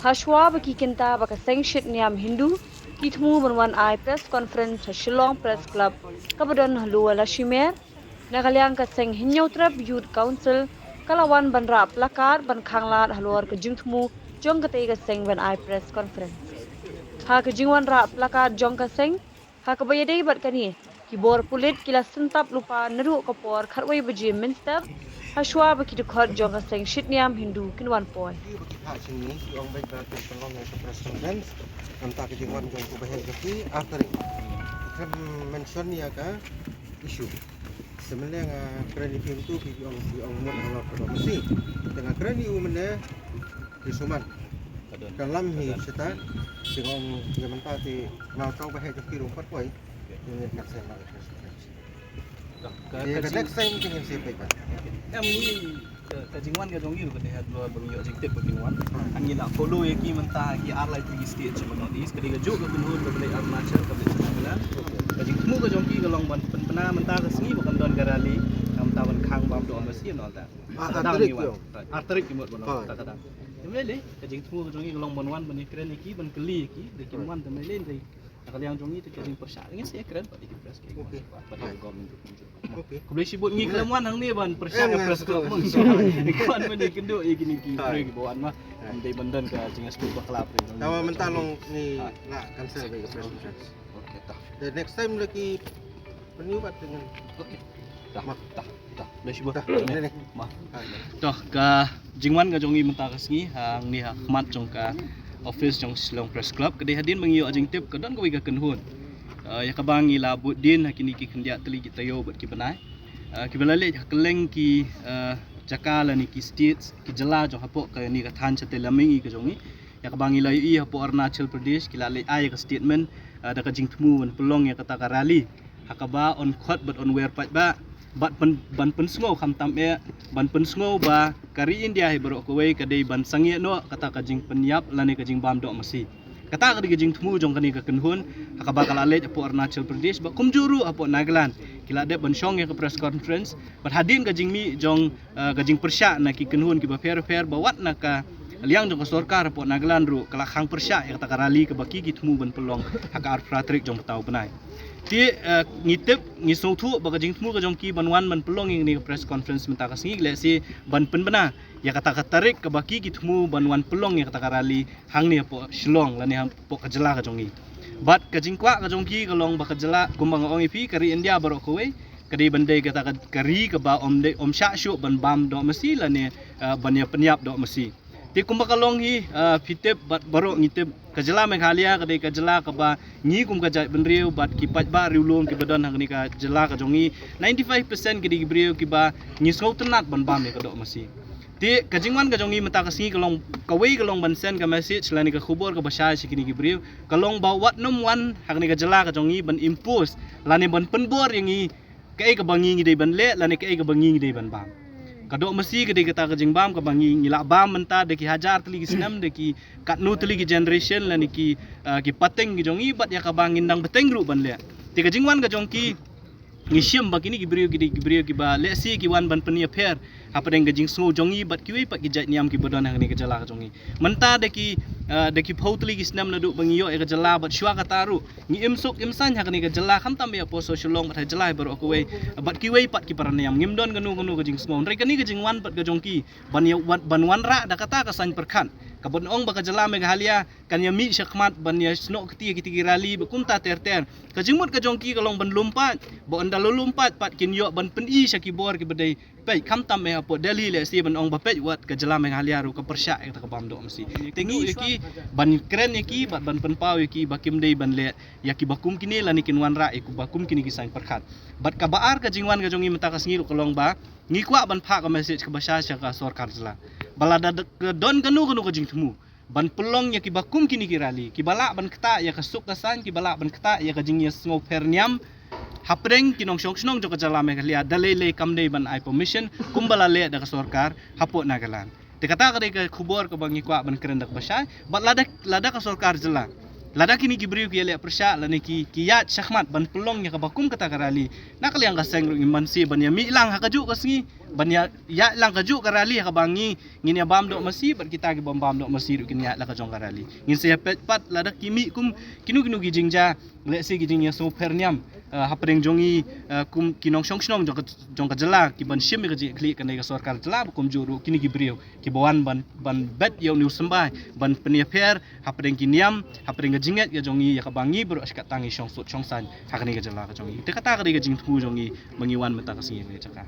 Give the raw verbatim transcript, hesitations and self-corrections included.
Hashwa ba ki kynta ba ka seng shit niam Hindu ki thmu ban wan ai press conference ha Shillong Press Club kaba don ha Lower Lashimer, na ka liang ka seng Hynñiewtrep Youth Council ka la wan ban rah placard ban khanglad halor ka jingthmu jong katei ka seng ban ai press conference. Ha ka jingwan rah placard jong ka seng, ha kaba ïadei bad kane, ki bor pulit ki la syntap lypa naduh ka por khatwei baje mynstep, hashwa ba ki dkhot jong ka seng shit niam Hindu kin wan poi. Ki ba ki phah shen ni ki ong bad ba ki pynlong ïa ka press conference. Namta ka jingwan jong u baheh jong ki ar tarik. Ki khlem mention ïa ka issue. Te mynne nga kren ïa phi mynta ki ong ki ong mut halor ka Dohmasi. Te nga kren ïa u mynne ki suman. Ka lam hi sita ki ong ïa mynta te na u tong baheh jong ki ruh pat poi. Ïa ngin cancel na ka press conference. Ka, ka, ïa ka ka jing- next time te ngin sa peit pat. Em ni ka, ka jingwan ka jong ngi ruh ka dei ha ba ngi ïoh jingtip ba kin wan. Hmm. Ngi la follow ïa ki mynta ki ar lai tylli ki state jong ka North East, ka dei kajuh ka kynhun kaba leit Arunachal, kaba leit Nagaland. Ka jingthmu ka jong ki ka long ban pynbna mynta ka sngi ba kan don ka rally, ka mynta ban khang bam Dohmasi and all that. Ah, ar tarik ki wan. Ar tarik ki mut ban wan. Hooid. Ta ka dang. Te mynlei lei ka jingthmu ka jong ngi ka long ban wan ban ïakren ïa ki, ban kylli ïa ki, da kin wan te mynlei lei. Na ka liang jong ngi te ka jingpyrshah ngin sa ïakren bad ïa ki press, ki wan bad ïa ka government ruh kumjuh. Okay. Khublei shibun, ngi khlem wan hangne ban pyrshah ïa ka press club. Ngi wan ban ïakynduh ïa kine ki briew kiba wan ma. Ym dei ban don ka jingïasyllok bakla briew. Tangba mynta long ngi la cancel ïa ka press conference. Okay, ta. The next time lagi Pynïoh bad te ngan. Okay. Dah, dah, dah. Dah shibun. Dah, ne, ne. Ma. Hai, ne. Toh, ka jingwan ka jong ngi mynta ka sngi, hangne ha khmat jong ka office jong Shillong Press Club, ka dei hadien ba ngi ïoh jingtip ka don kawei ka kynhun. Eh, ïa kaba ngi la bud dien ha kine ki khyndiat tylli ki taïew bad ki bnai. Eh, kiba la leit ha kylleng ki, eh, jaka lane ki states, ki jylla jong hapoh kane ka thaiñ shatei lam mihngi ka jong ngi. Ïa kaba ngi la ïohi hapoh Arunachal Pradesh, ki la leit ai ïa ka statement, eh, da ka jingthmu ban pynlong ïa kata ka rally. Ha kaba yn khot bad yn wer paidbah, bad pyn-, ban pynsngew khamtam eh, ban pynsngew ba ka ri India hi baroh kawei ka dei ban sangeh noh kata ka jingpynïap lane ka jingbam Dohmasi. Kata ka dei ka jingthmu jong kane ka kynhun, ha kaba ka la leit hapoh Arunachal Pradesh, bad kumjuh ruh hapoh Nagaland. Ki la dep ban shong ïa ka press conference, bad hadien ka jingmih jong, eh, ka jingpyrshah na ki kynhun kiba pher pher, ba wat na ka liang jong ka sorkar hapoh Nagaland ruh ka la khang pyrshah ïa kata ka rally kaba ki ki thmu ban pynlong ha ka arphew phra tarik jong bynta u bnai. Te, eh, ngi tip, ngi sngewthuh ba ka jingthmu ka jong ki ban wan ban pynlong ïa kane ka press conference mynta ka sngi, lehse ban pynbna ïa kata ka tarik kaba ki ki thmu ban wan pynlong ïa kata ka rally hangne hapoh Shillong lane hapoh ka jylla ka jong ngi. Bad ka jingkwah ka jong ki ka long ba ka jylla, kumba nga ong ïa phi, ka ri India baroh kawei ka dei ban dei kata ka, ka ri kaba ym dei, ym shah shuh ban bam Dohmasi lane, eh, ban ïa pynïap Dohmasi. Te kumba ka long hi, eh, phi tip bad baroh ngi tip, ka jylla Meghalaya ka dei ka jylla kaba ngi kum ka jaitbynriew bad ki paidbah riewlum kiba don ha kane ka jylla ka jong ngi, ninety-five percent ki dei ki briew kiba ngi sngewtynnat ban bam ïa ka Dohmasi. Te ka jingwan ka jong ngi mynta ka sngi ka long kawei, ka long ban send ka message lane ka khubor kaba shai sha kine ki briew, ka long ba wat nym wan ha kane ka jylla ka jong ngi ban impose lane ban pynbor ïa ngi kaei kaba ngi ngi dei ban leh lane kaei kaba ngi ngi dei ban bam. Ka Dohmasi ka dei kata ka jingbam kaba ngi ngi la bam mynta da ki hajar tylli ki snem, da ki katno tylli ki generation lane ki, ah, ki pateng ki jong ngi, bad ïa kaba ngin dang bteng ruh ban leh. Te ka jingwan ka jong ki, ngi shim ba kine ki briew ki dei ki briew kiba lehse ki wan ban pynïapher hapdeng ka jingsngew jong ngi bad kiwei pat ki jait niam kiba don ha kane ka jylla ka jong ngi. Mynta da ki, ah, da ki phew tylli ki snem naduh ba ngi ïoh ïa ka jylla bad shuwa kata ruh ngi im suk im saiñ ha kane ka jylla, khamtam ïa post Shillong bad ha jylla baroh kawei, bad kiwei pat ki para niam ngim don kano kano ka jingsngew. Hynrei kane ka jingwan pat ka jong ki ban ïa, wan, ban wanrah da kata ka saiñ pyrkhat kaban ong ba ka jylla Meghalaya kan ïa mih shakhmat ban ïa snoh kti ïa kiti ki rally bad kumta ter ter. Ka jingmut ka jong ki ka long ban lum paid, ba ynda la lum paid pat kin ïoh ban pyni sha ki bor kiba dei peit, khamtam eh hapoh Delhi lehse ban ong ba peit wat ka jylla Meghalaya ruh ka pyrshah ïa kata ka bam Dohmasi. Te ngi ïa ki ban kren ïa ki bad ban pynpaw ïa ki ba kim dei ban leh ïa kiba kum kine lane kin wanrah ïa kiba kum kine ki saiñ pyrkhat. Bad kaba ar ka jingwan ka jong ngi mynta ka sngi ruh ka long ba ngi kwah ban phah ka message kaba shai sha ka sorkar jylla ba lada don kano kano ka jingthmu ban pynlong ïa kiba kum kine ki rally, kiba lah ban ktah ïa ka suk ka saiñ, kiba lah ban ktah ïa ka jingïasngewpher niam hapdeng ki nongshong shnong jong ka jylla Meghalaya, da lei lei kam dei ban ai permission kumba la leh da ka sorkar hapoh Nagaland. Te kata ka dei ka khubor kaba ngi kwah ban kren da kaba shai. Bad lada, lada ka sorkar jylla Lada kine ki briew ki ïaleh pyrshah lane ki ki ïaid shakhmat ban pynlong ïa kaba kum kata ka rally, na ka liang ka seng ruh ngim banse ban ïamih lang ha kajuh ka sngi, ban ïa ïaid lang kajuh ka rally ha kaba ngi ngin ïa bam doh masi, bad kita ki bym bam doh masi ruh kin ïaid la ka jong ka rally. Ngin sa ïa peit pat lada ki mih kum kino kino ki jingjia, lehse ki jingïasngewpher niam, eh, hapdeng jong ngi, eh, kum ki nongshong shnong jong ka jong ka jylla, ki ban shim ïa ka jingïakhlieh kane ka sorkar jylla, ba kumjuh ruh kine ki briew ki ba wan ban ban bet ïa une u symbai ban pynïapher hapdeng ki niam, hapdeng ka jingngeit ka jong ngi, ïa kaba ngi baroh shi katta ngi shong sut shong saiñ ha kane ka jylla ka jong ngi. Te kata ka dei ka jingthmu jong ngi ba ngi wan mynta ka sngi ha kane ka jaka.